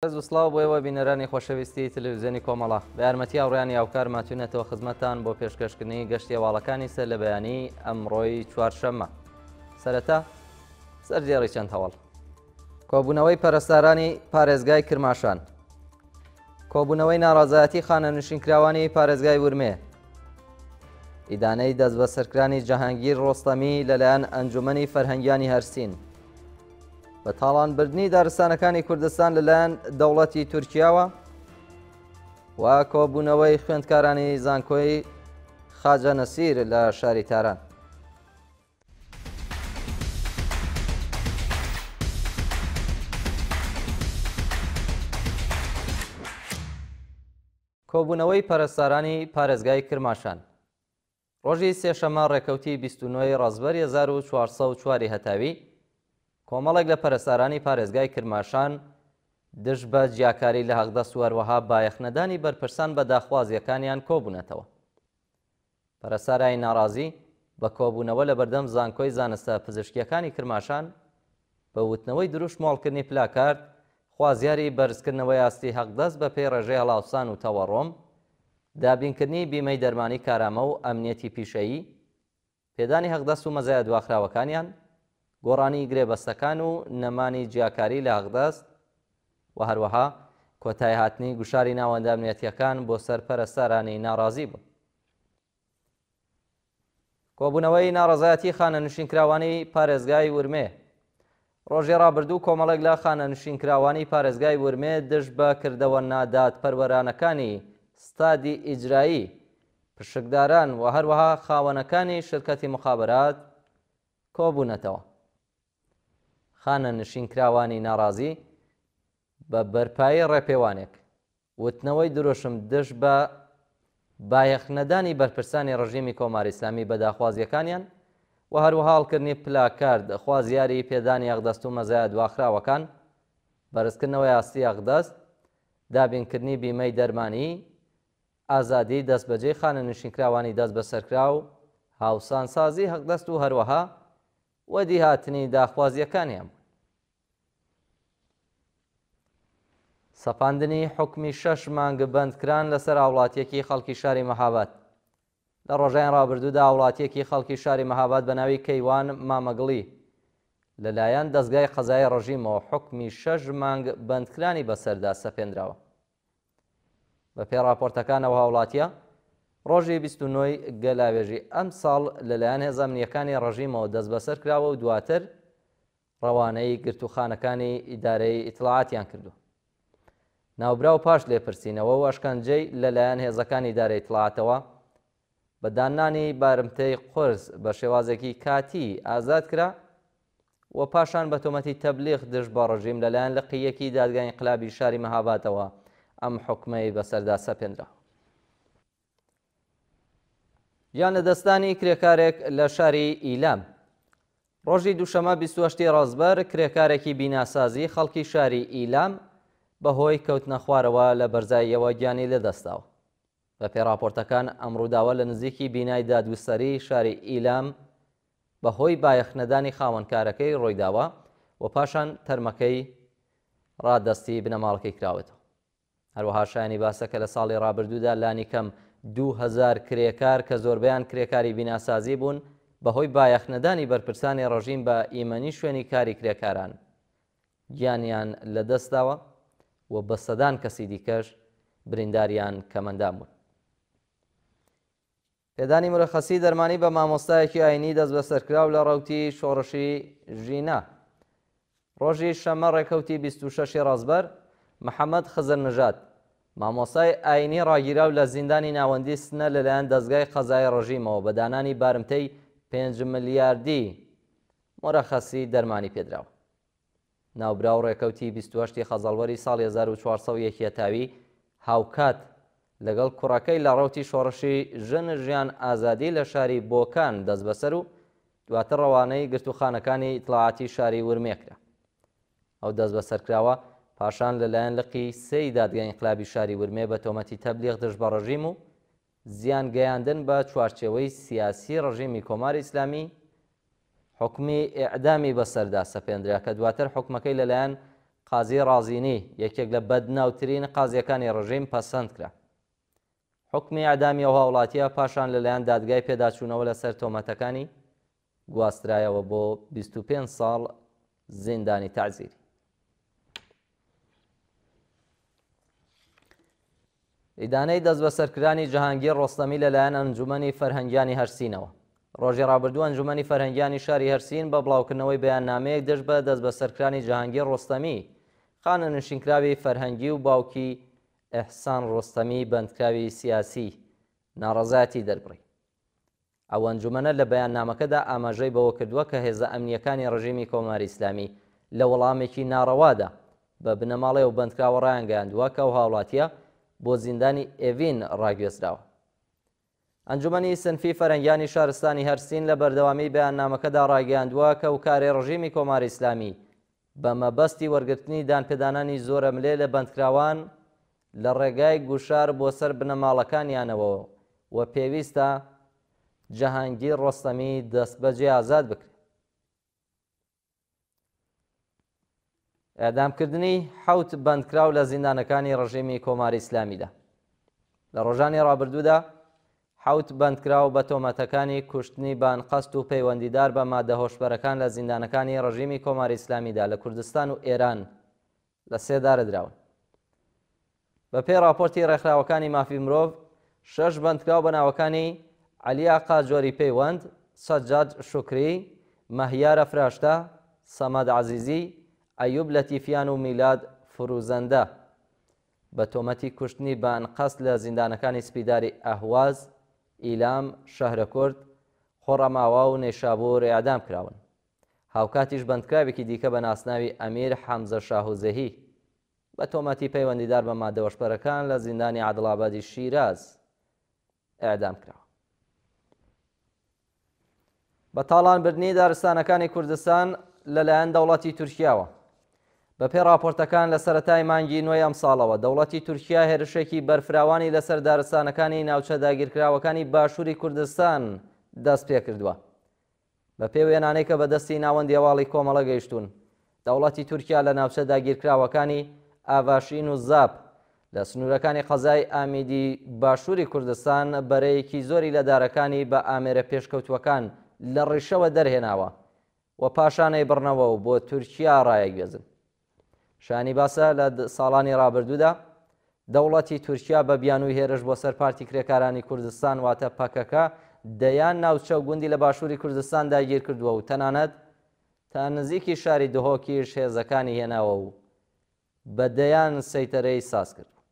ڕێز و سڵاو بۆ ئێوە بینەرانی خۆشەویستی تەلەڤیزیۆنی کۆمەڵە. بە یارمەتی هاوڕێیانی هاوکار ماتوینەتەوە خزمەتتان بۆ پێشکەشکردنی گەشتی هەواڵەکانی سەر لە بەیانی ئەمڕۆی چوارشەممە. سەرەتا سەردێڕی چەند هەواڵ. کۆبوونەوەی پەرستارانی پارێزگای کرماشان. کۆبوونەوەی ناڕازایەتی خانەنشینکراوانی پارێزگای ورمێ. ئیدانەی دەستبەسەرکرانی جەهانگیر ڕۆستەمی لەلایەن ئەنجومەنی فەرهەنگیانی هەرسین. بە تاڵانبردنی دارستانەکانی کوردستان لەلایەن دەوڵەتی تورکیاوە و کۆبوونەوەی خوێندکارانی زانکۆی خاجە نەسیر لە شاری تاران. کۆبوونەوەی پەرستارانی پارێزگای کرماشان ڕۆژی سێشەممە ڕێکەوتی 29 ی ڕەزبەری 1404 ی هەتاوی کۆمەڵێک لە پەرستارانی پارێزگای کرماشان دژ بە جیاکاری لە هەقدەست و هەروەها بایەخنەدانی بەرپرسان بە داخوازییەکانیان کۆبوونەتەوە. پەرستارانی ناڕازی بە کۆبوونەوە لە بەردەم زانکۆی زانستە پزیشکییەکانی کرماشان بە وتنەوەی دروشم و هەڵکردنی پلاکارد خوازیاری بەرزکردنەوەی ئاستی هەقدەست بە پێی ڕێژەی هەڵاوسان و تەوەڕۆم، دابینکردنی بیمەی دەرمانی کارامە و ئەمنیەتی پیشەیی، پێدانی هەقدەست و مەزایا دواخراوەکانیان، گۆڕانی گرێبەستەکان و نەمانی جیاکاری لە هەقدەست و هەروەها کۆتایهاتنی گوشاری ناوەندە ئەمنیەتییەکان بۆ سەر پەرستارانی ناڕازی بوون. کۆبوونەوەی ناڕەزایەتی خانەنشینکراوانی پارێزگای ورمێ ڕۆژی ڕابردوو کۆمەڵێک لە خانەنشینکراوانی پارێزگای ورمێ دژ بە کردەوە نادادپەروەرانەکانی ستادی ئیجرایی پشکداران و هەروەها خاوەنەکانی شرکەتی مخابرات کۆبوونەتەوە. خانەنشینکراوانی ناڕازی بە بەرپایی ڕێپێوانێک وتنەوەی دروشم دژ بە بایەخ نەدانی بەرپرسانی ڕژیمی کۆماری ئیسلامی بە داخوازییەکانیان و هەروەها هەڵکردنی پلاکارد خوازیاری پێدانی ئەقدەست و مەزایا دواخراوەکان، بەرزکردنەوەی ئاستی ئەقدەست، دابینکردنی بیمەی دەرمانی، ئازادیی دەستبەجێی خانەنشینکراوانی دەستبەسەرکراو، هاوسانسازی هەقدەست و هەروەها وەدیهاتنی داخوازییەکانیان بوون. سەپاندنی حوکمی شەش مانگ بەندکران لەسەر هاوڵاتییەکی خەڵکی شاری مەهاباد. لە ڕۆژانی ڕابردوودا هاوڵاتییەکی خەڵکی شاری مەهاباد بە ناوی کەیوان مامەگڵی لەلایەن دەزگای قەزایی ڕژیمەوە حوکمی شەش مانگ بەندکرانی بەسەردا سەپێنراوە. بەپێی ڕاپۆرتەکان ئەو هاوڵاتییە ڕۆژی 29 ی گەلاوێژی ئەمساڵ لەلایەن هێزە ئەمنییەکانی ڕژیمەوە دەستبەسەر کراوە و دواتر ڕەوانەی گرتووخانەکانی ئیدارەی ئیتڵاعاتیان کردووە. ناوبراو پاش لێپرسینەوە و ئەشکەنجەی لەلایەن هێزەکانی ئیدارەی ئیتڵاعاتەوە بە داننانی بارمتەی قورس بە شێوازێکی کاتی ئازاد کرا و پاشان بە تۆمەتی تەبلیغ دژ بە ڕژیم لەلایەن لقی یەکی دادگای ئینقلابی شاری مەهابادەوە ئەم حوکمەی بەسەردا سەپێنرا. گیانلەدەستدانی کرێکارێک لە شاری ئیلام. ڕۆژی دووشەمە 28 ی ڕەزبەر کرێکارێکی بیناسازی خەڵکی شاری ئیلام بەهۆی کەوتنە خوارەوە لە بەرزاییەوە گیانی لەدەستداوە. بەپێی ڕاپۆرتەکان ئەم ڕووداوە لە نزیکی بینای دادگوستەری شاری ئیلام بەهۆی بایەخنەدانی خاوەنکارەکەی ڕوویداوە و پاشان تەرمەکەی ڕادەستی بنەماڵەکەی کراوەتەوە. هەروەها شایانی باسە کە لە ساڵی ڕابردوودا لانیکەم 2000 کرێکار کە زۆربەیان کرێکاری بیناسازی بوون بەهۆی بایەخنەدانی بەرپرسانی ڕژیم بە ئیمەنی شوێنی کاری کرێکاران گیانیان لەدەستداوە و بە سەدان کەسی دیکەش برینداریان کەمەندام بوون. پێدانی مرەخەسی دەرمانی بە مامۆستایەکی ئاینی دەستبەسەرکراو لە ڕەوتی شۆڕشی ژینا. ڕۆژی شەممە ڕێکەوتی 26 ی ڕەزبەر، محەمەد خزرنژاد، مامۆستای ئاینی ڕاگیراو لە زیندانی ناوەندی سنە لەلایەن دەزگای قەزایی ڕژیمەوە بە دانانی بارمتەی پێنج ملیاردی مرەخەسی دەرمانی پێدراوە. ناوبراو ڕێکەوتی 28 ی خەزەڵوەری ساڵی 1401 هەتاوی هاوکات لەگەڵ کوڕەکەی لە ڕەوتی شۆڕشی ژن ژیان ئازادی لە شاری بۆکان دەستبەسەر و دواتر ڕەوانەی گرتووخانەکانی ئیتڵاعاتی شاری ورمێ کرا. ئەو دەستبەسەرکراوە پاشان لەلایەن لقی سێی دادگای ئینقلابی شاری ورمێ بە تۆمەتی تەبلیغ دژ بە ڕژیم و زیان گەیاندن بە چوارچێوەی سیاسی ڕژیمی کۆماری ئیسلامی حوکمی ئێعدامی بەسەردا سەپێندرا کە دواتر حوکمەکەی لەلایەن قازی ڕازینی، یەکێک لە بەدناوترین قازییەکانی ڕژیم پەسەند کرا. حوکمی ئێعدامی ئەو هاوڵاتییە پاشان لەلایەن دادگای پێداچوونەوە لەسەر تۆمەتەکانی گواسترایەوە بۆ 25 ساڵ زیندانی تەعزیری. ئیدانەی دەستبەسەرکرانی جەهانگیر ڕۆستەمی لەلایەن ئەنجومەنی فەرهەنگیانی هەرسینەوە. ڕۆژی ڕابردوو ئەنجومەنی فەرهەنگیانی شاری هەرسین بە بڵاوکردنەوەی بەیاننامەیەک دژ بە دەستبەسەرکرانی جەهانگیر ڕۆستەمی، خانەنشینکراوی فەرهەنگی و باوکی ئیحسان ڕۆستەمی بەندکراوی سیاسی، ناڕەزایەتی دەربڕی. ئەو ئەنجومەنە لە بەیاننامەکەدا ئاماژەی بەوە کردووە کە هێزە ئەمنییەکانی ڕژیمی کۆماری ئیسلامی لە وەڵامێکی ناڕەوادا بە بنەماڵەی ئەو بەندکراوە ڕایانگەیاندووە کە ئەو هاوڵاتییە بۆ زیندانی ئێڤین ڕاگوێزراوە. ئەنجومەنی سنفی فەرەنگیانی شارستانی هەرسین لە بەردەوامیی بەیاننامەکەدا ڕایگەیاندووە کە ئەو کارەی ڕژیمی کۆماری ئیسلامی بە مەبەستی وەرگرتنی دانپێدانانی زۆرەملێ لە بەندکراوان لە ڕێگای گوشار بۆ سەر بنەماڵەکانیانەوە و پێویستە جەهانگیر ڕۆستەمی دەستبەجێ ئازاد بکرێت. ئێعدامکردنی حەوت بەندکراو لە زیندانەکانی ڕژیمی کۆماری ئیسلامیدا. لە ڕۆژانی ڕابردوودا حەوت بەندکراو بە تۆمەتەکانی کوشتنی بە ئەنقەست و پەیوەندیدار بە مادە هۆشبەرەکان لە زیندانەکانی ڕژیمی کۆماری ئیسلامیدا لە کوردستان و ئێران لە سێدارە دراون. بە پێی ڕاپۆرتی ڕێکخراوەکانی مافی مرۆڤ، شەش بەندکراو بە ناوەکانی عەلی ئاقا جۆری پەیوەند، سەجاد شوکری، مەهیار ئەفراشتە، سەمەد عەزیزی، ئەیوب لەتیفیان و میلاد فروزەندە بە تۆمەتی کوشتنی بە ئەنقەست لە زیندانەکانی سپیداری ئەهواز، ئیلام، شەهرەکورد، خۆڕەماوا و نەیشابوور ئێعدام کراون. هاوکاتیش بەندکراوێکی دیکە بە ناسناوی ئەمیر حەمزە شاهوزەهی بە تۆمەتی پەیوەندیدار بە مادە هۆشبەرەکان لە زیندانی عادڵئابادی شیراز ئێعدام کراوە. بە تاڵان بردنی دارستانەکانی کوردستان لەلایەن دەوڵەتی تورکیاوە. بەپێی ڕاپۆرتەکان لە سەرەتای مانگی نۆی ئەمساڵەوە دەوڵەتی تورکیا هێرشێکی بەرفراوانی لەسەر دارستانەکانی ناوچە داگیرکراوەکانی باشووری کوردستان دەست پێکردووە. بەپێی وێنانەی کە بە دەستی ناوەندی هەواڵی کۆمەڵە گەیشتوون، دەوڵەتی تورکیا لە ناوچە داگیرکراوەکانی ئاڤاشین و زاپ لە سنوورەکانی قەزای ئامیدی باشووری کوردستان بەرەیەکی زۆری لە دارەکانی بە ئامێرە پێشکەوتووەکان لە ڕیشەوە دەرهێناوە و پاشان ئەیبڕنەوە و بۆ تورکیا ڕایەگوێزن. شایانی باسە لە ساڵانی ڕابردوودا دەوڵەتی تورکیا بە بیانووی هێرش بۆ سەر پارتی کرێکارانی کوردستان واتە پەکەکە دەیان ناوچە و گوندی لە باشووری کوردستان داگیر کردووە و تەنانەت تا نزیکی شاری دهۆکیش هێزەکانی هێناوە و بە دەیان سەیتەرەی ساز کردووە.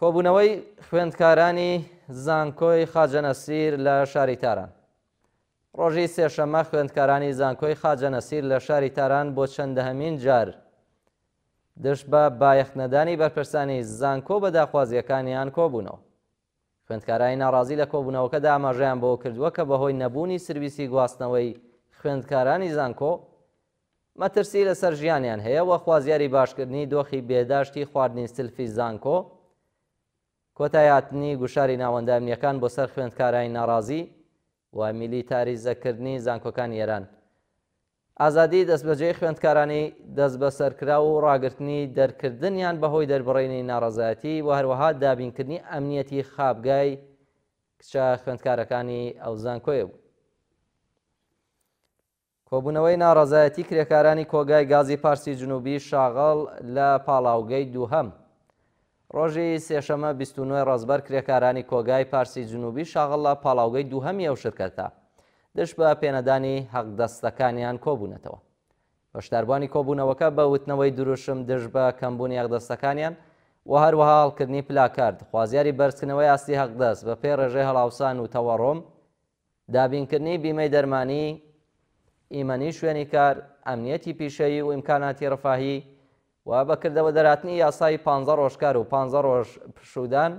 کۆبوونەوەی خوێندکارانی زانکۆی خاجە نەسیر لە شاری تاران. ڕۆژی سێشەممە خوێندکارانی زانکۆی خاجە نەسیر لە شاری تاران بۆ چەندەهەمین جار دژ بە بایەخنەدانی بەرپرسانی زانکۆ بە داخوازییەکانیان کۆبوونەوە. خوێندکارانی ناڕازی لە کۆبوونەوەکەدا ئاماژەیان بەوە کردووە کە بەهۆی نەبوونی سرویسی گواستنەوەی خوێندکارانی زانکۆ، مەترسی لەسەر ژیانیان هەیە و خوازیاری باشکردنی دۆخی بێهداشتی خواردنی سلفی زانکۆ، کۆتایهاتنی گوشاری ناوەندە ئەمنییەکان بۆ سەر خوێندکارانی ناڕازی و میلیتاریزەکردنی زانکۆکانی ئێران، ئازادیی دەستبەجێی خوێندکارانی دەستبەسەرکراو و ڕاگرتنی دەرکردنیان بەهۆی دەربڕینی ناڕەزایەتی و هەروەها دابینکردنی ئەمنییەتی خابگای کچە خوێندکارەکانی ئەو زانکۆیە بوو. کۆبوونەوەی ناڕەزایەتی کرێکارانی کۆگای گازی پارسی جنوبی شاغڵ لە پاڵاوگەی دووهەم. ڕۆژی سێشەمە 29 ڕەزبەر کرێکارانی کۆگای پارسی جنوبی شاغڵ لە پاڵاوگەی دووهەمی ئەو شرکەتە دژ بە پێنەدانی حەقدەستەکانیان کۆبوونەتەوە. بەشداربووانی کۆبوونەوەکە بە وتنەوەی دروشم دژ بە کەمبوونی حەقدەستەکانیان و هەروەها هەڵکردنی پلاکارد خوازیاری بەرزکردنەوەی ئاستی حەقدەست بەپێی ڕێژەی هەڵاوسان و تەوەڕۆم دابینکردنی بیمەی دەرمانی، ئیمەنی شوێنی کار، ئەمنیەتی پیشەیی و ئیمکاناتی ڕفاهی و بە کردەوە دەرهاتنی یاسای پانزە ڕۆژ کار و پانزە ڕۆژ پشوودان،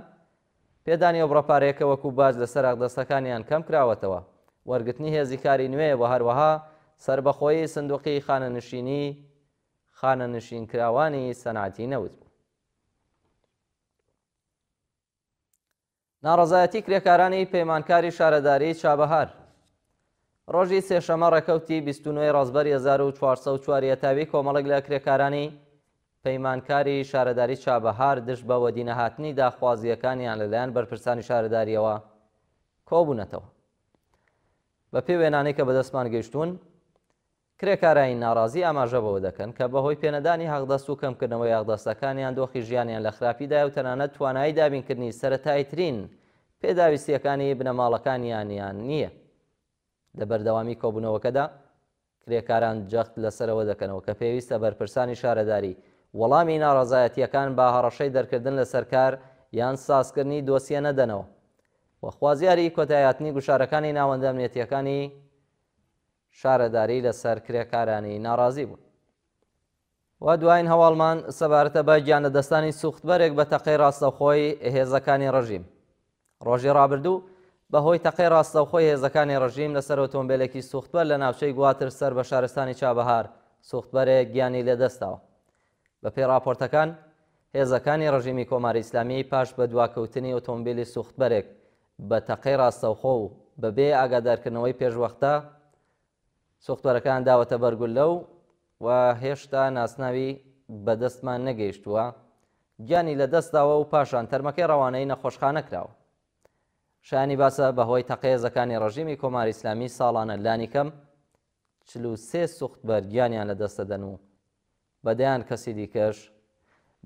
پێدانی ئەو بڕە پارەیە کە وەکوو باج لەسەر ئەقدەستەکانیان کەم کراوەتەوە، وەرگرتنی هێزی کاری نوێ و هەروەها سەربەخۆیی سندوقی خانەنشینی خانەنشینکراوانی سەنعەتی نەوت بوو. ناڕەزایەتی کرێکارانی پەیمانکاری شارەداریی چابەهار. ڕۆژی سێشەممە ڕێکەوتی 29 ی ڕەزبەری 1404 ی هەتاوی کۆمەڵێک لە کرێکارانی پەیمانکاری شارەداری چابەهار دژ بە وەدینەهاتنی داخوازییەکانیان لەلایەن بەرپرسانی شارەدارییەوە کۆبوونەتەوە. بەپێی وێنانەی کە بەدەستمان گەیشتوون، کرێکارانی ناڕازی ئاماژە بەوە دەکەن کە بەهۆی پێنەدانی حەقدەست و کەمکردنەوەی حەقدەستەکانیان دۆخی ژیانیان لە خراپیدایە و تەنانەت توانایی دابینکردنی سەرەتاییترین پێداویستییەکانی بنەماڵەکانیانیان نییە. لە بەردەوامی کۆبوونەوەکەدا کرێکاران جەخت لەسەر ئەوە دەکەنەوە کە پێویستە بەرپرسانی شارەداری وەڵامی ناڕەزایەتییەکان بە هەڕەشەی دەرکردن لەسەر کار یان سازکردنی دۆسیە نەدەنەوە و خوازیاری کۆتاییهاتنی گوشارەکانی ناوەندە ئەمنیەتییەکانی شارەداری لەسەر کرێکارانی ناڕازی بوون. و دوایین هەواڵمان سەبارەتە بە گیانلەدەستانی سوختبەرێک بە تەقەی ڕاستەوخۆی هێزەکانی ڕژیم. ڕۆژی ڕابردوو بەهۆی تەقەی ڕاستەوخۆی هێزەکانی ڕژیم لەسەر ئۆتۆمبێلێکی سوختبەر لە ناوچەی گواتر سەر بە شارستانی چابەهار سوختبەرێک گیانی لەدەستداوە. بەپێی ڕاپۆرتەکان هێزەکانی ڕژیمی کۆماری ئیسلامی پاش بەدواکەوتنی ئۆتۆمبیلی سوختبەرێک بە تەقەی ڕاستەوخۆ و بەبێ ئاگادارکردنەوەی پێشوەختە سوختبەرەکەیان داوەتە بەر گوللە و و هێشتا ناسناوی بەدەستمان نەگەیشتووە، گیانی لەدەستداوە و پاشان تەرمەکەی ڕەوانەی نەخۆشخانە کراوە. شایانی باسە بەهۆی تەقەی هێزەکانی ڕژیمی کۆماری ئیسلامی ساڵانە لانیکەم 43 سوختبەر گیانیان لەدەستدەدەن و بە دەیان کەسی دیکەش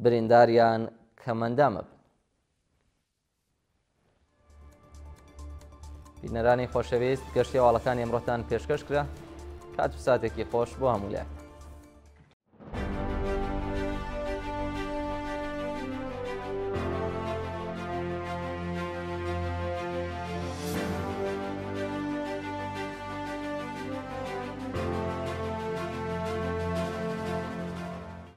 بریندار یان کەمئەندام ئەبن. بینەرانی خۆشەویست گەشتی هەواڵەکانی ئەمڕۆتان پێشکەش کرا کات و ساتێکی خۆش بۆ هەموو لایەک.